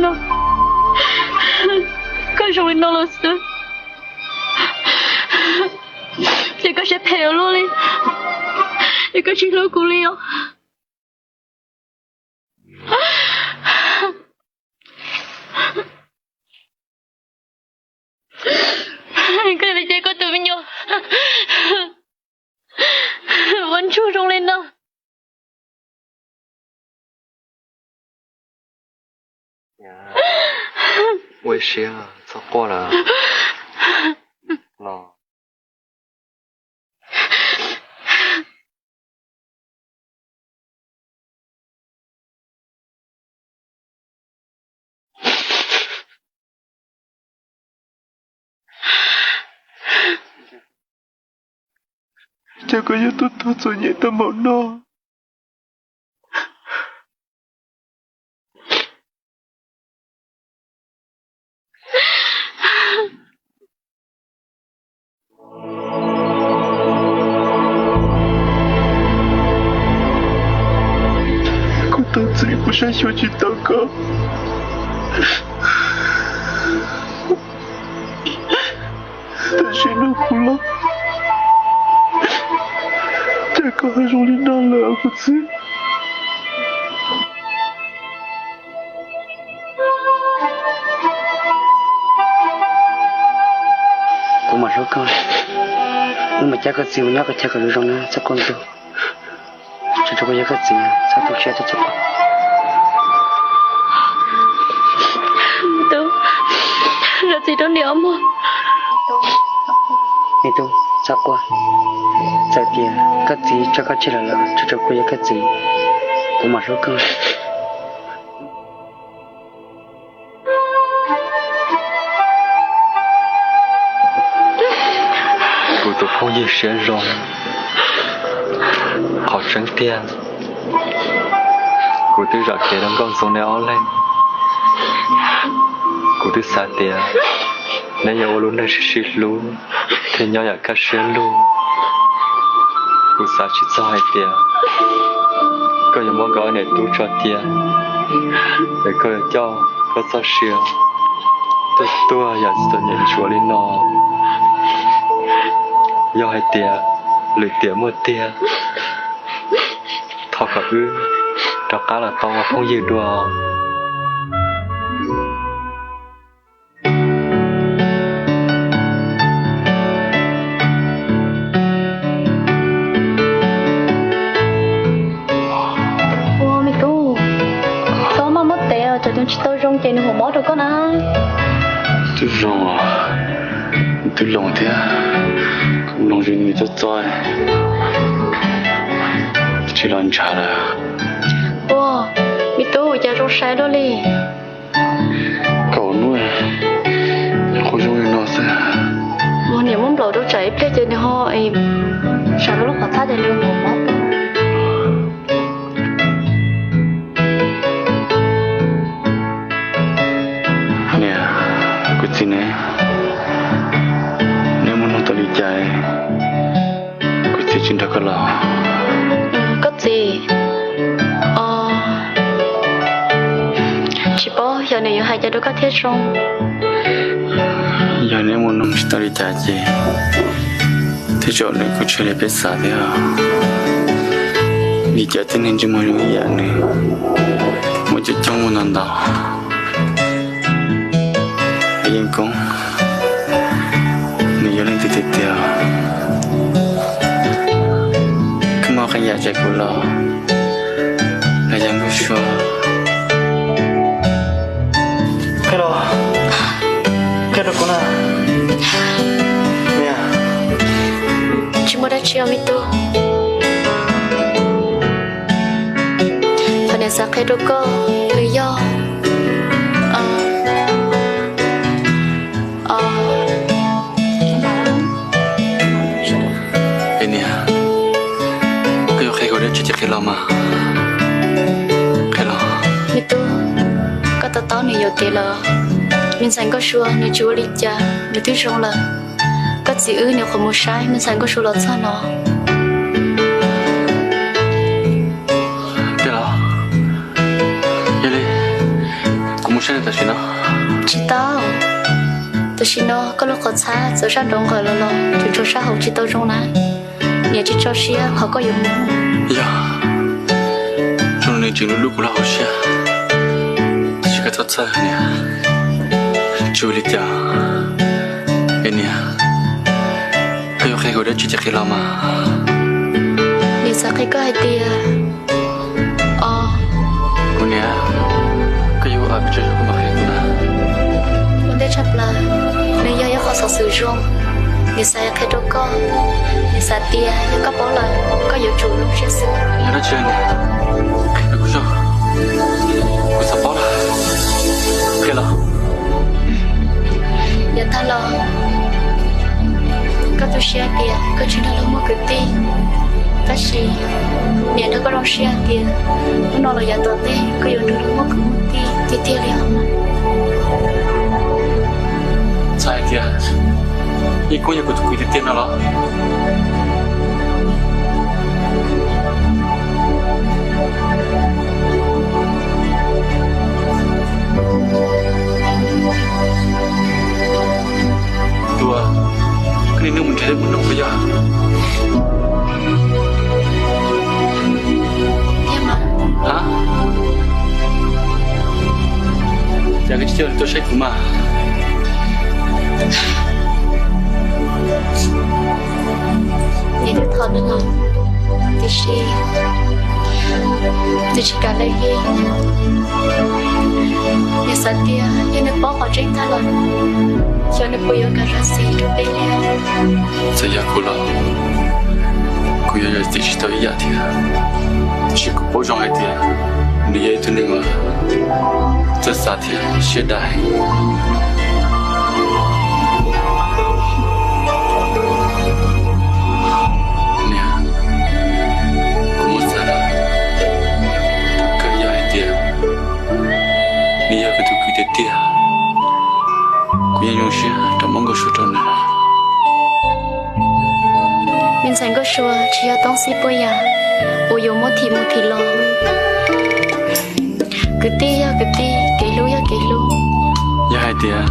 no, koj zoo li no los xwb, ces koj siab phem ua luaj li, es koj tsis hlub kuv li os. Koj li ces koj tus me nyuam ua ntsuag zoo li no. Ua ib siab txhob quaj lawm no. Cas koj yuav tuaj tuag txom nyem tau npaum no? Kuv tus txiv, kuv saib xyuas tsis tau koj. Tam sim no kuv los cas koj ho zoo li no lawm kuv txiv? Kuv mam hlub koj, wb mam coj koj txiv mus nyob qhov chaw kom zoo zoo na, txhob quaj ntug. Tsuas rau kuv yog koj txiv, txhob tu siab, txhob quaj. Tub, zam txim rau niam os mog. Me tub, txhob quaj. Txawm tias koj txiv tso koj tseg lawm los tsuas rau kuv yog koj txiv, kuv mam hlub koj. Kuv tus phooj ywg siab zoo, qhov tseeb tiag, kuv twb zam kev rau nkauj ntxoov nej ob leeg. Kuv twb xav tias neb yuav ua lub neej sib sib hlub thiab nyob yam kaj siab lug. Kuv xav tsis txog hais tias koj yuav muab nkawd ob niam tub tso cia, es koj yuav coj koj txoj sia tuaj tuag yam txom nyem ntsuav li no. Yog hais tias lwm tiam muaj tiag, thov kom wb rov qab los tau ua phooj ywg dua. Ua me tub, txhob maj muab tev, tsam twb tsis tau zoo ces nws hu mob rau koj na. Twb zoo, twb loos thiab, loos zoo nws txob txob, tsis los ntshav lawm. Ua, me tub cas zoo sai luaj li. Kaum hnub, qhov zoo li no xwb. Ua niam muab nplaum rau tsam ib pliag ces nws ho sawv rau lub qhov thab ces nws hu mob. Niam, kuv txiv ne, neb muaj nuj tau li cas kuv txiv tsis nrog koj los? Koj txiv, tsis paub xyov nws yuav hais cas rau koj thiaj zoo. Yog neb muaj nuj tsis tau li cas ces tej zaum nws kuj tsis li peb xav thiab. Vim cov tib neeg ntsej muag zoo ib yam nws muaj coob coob muaj ntau ntau. Yeej Koob, nws yog leej twg tiag tiag? Koj muaj qee yam tsam kuv los, los yog Nkauj Sua? Qhia los, qhia rau kuv na. Niam, tsis muaj dab tsi os me tub. Qhov niam xav qhia rau koj nws yog, es niam, koj yuav qhia kuv dab tsi ces qhia los mas. Qhia los. Me tub, koj to taub nws yuam kev lawm. Me ntxhais Nkauj Sua nws tsis ua li cas, nws twb zoo lawm. Koj txiv wb nyuam qhuav mus saib me ntxhais Nkauj Sua los txog no. Yog li, kuv Saib tam sim no. Tsis tau. Tam sim no koj lub qhov txhab txawm sab nraud nqawm los los tseem tshuav sab hauv tsis tau zoo na. Niam tsis tso siab qhov koj yuav mus. Yog, zoo li nws tseem hlub hlub kuv lub hauv siab, tiam sis koj txhob txhawj niam. Tsis ua li cas. Es niam, koj yuav qhia kuv dab tsi ces qhia los mas. Niam xav qhia koj hais tias, o, kuv niam, koj yuav ua tso zoo koj mam qhia kuv na. Ua ntej tshaj plaws, nws yog ib qho xov xwm zoo, niam xav qhia rau koj. Niam xav tias yog koj paub lawm, koj yuav tsum zoo siab xwb. Yog dab tsi niam? Qhia kuv zoo, kuv xav paub lawm. Qhia los. Yav tag los, koj tu siab tias koj tsis nrog luag muaj kwv tij, tab sis niam nrog koj zoo siab hais tias hnub no los yav tom ntej koj yuav nrog luag muaj kwv muaj tij tiag tiag li os. Txhais hais tias Yeej Koob yog kuv tus kwv tiag tiag no los? Tua, koj niaj hnub mus nrhiav tej mus nug puas yog? A, cas koj tsis coj nws tuaj saib kuv mas? Niam twb thov nws los, tiam sis nws tsis kam li. Niam xav tias yog nws paub qhov tseeb tag lawm, xyov nws puas yuav kam zam txim rau peb li. Txawm yog kuv los kuv yuav zam txim tsis tau ib yam thiab, tiam sis kuv paub zoo hais tias nws yog ib tug neeg uas txawj xav thiab siab dawb. Niam, kuv muab xav lawm, kawg yog hais tias nws yog kuv tus kwv tiag tiag, kuv yeej zoo siab rau muab Nkauj Suav rau nws. Me ntxhais Nkauj Suav tsis yog toob xib puas yam uas yuav muab thim mus thim los. Kwv tij yog kwv tij, kev hlub yog kev hlub. Yog hais tias